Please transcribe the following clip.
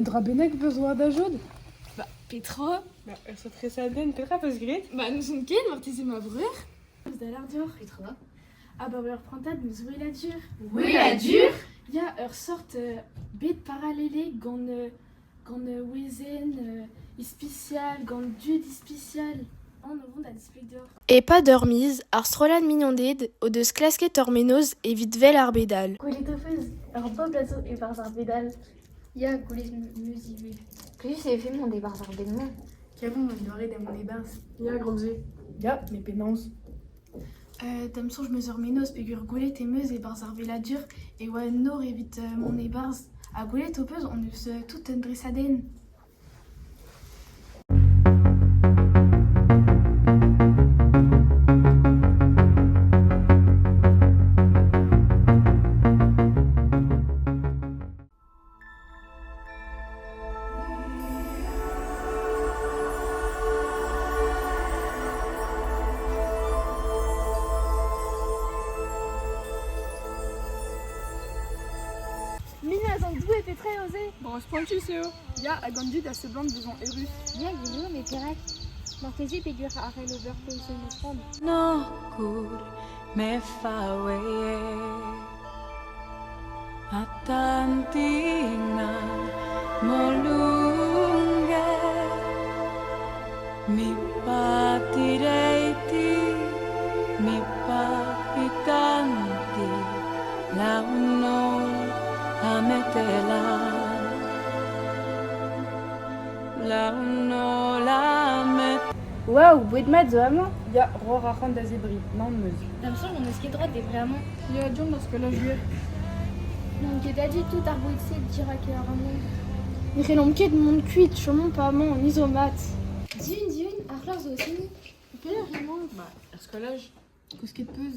Un dra bennak 'peus war da jod? Ba, petra? Ba, ur seurt tresadenn, petra 'peus graet? Ba, n'ouzon ket, marteze ma breur. Eus da lâr deoc'h. Petra? Abaoe ur prantad 'm eus weladur. Weladur? Ya, ur sort bed parallelek gant gant wezenn ispisial, gant dud ispisial. On o vont da displeg deoc'h. E-pad ur miz, ar strollad mignoned o deus klasket ur mennozh evit wel ar bed all. Gwelet ho peus ur bobl a zo e-barzh ar bed all. Ya, gwelet 'm eus ivez. Plijus e vefe mont e-barzh ar bed-mañ. Kavomp un doare da mont e-barzh. Ya, gant-se. Ya, met penaos? Da'm soñj 'm eus ur mennozh peogwir gwelet em eus e-barzh ar weladur e oa un nor evit mont e-barzh. Ha gwelet ho peus hon eus tout un dresadenn. Minaz an doue, petra eo se? Bon, spontus eo. Ya, hag an dud a seblant bezañ eürus. Ya, gwir eo, met perak? Marteze peogwir a c'hell ober peizant o c'hoant. Nokur me fawe Atantina molunge Mi patireiti mi papitanti la unol ametela La unol ametela Waouh, boued mat zo amañ? Ya, roar arc'hant da zebriñ, naon 'm eus. Da'm soñj n'hon eus ket droad debriñ amañ. Ya, deomp d'ar skolaj wir. N'on ket adi tout ar boued-se dirak ar amañ. Ne c'hellomp ket mont kuit, chomomp amañ, ni zo mat. Dihun, dihun, ar c'hloc'h zo o seniñ. Pelec'h emañ? Ba, er skolaj. Kousket 'peus?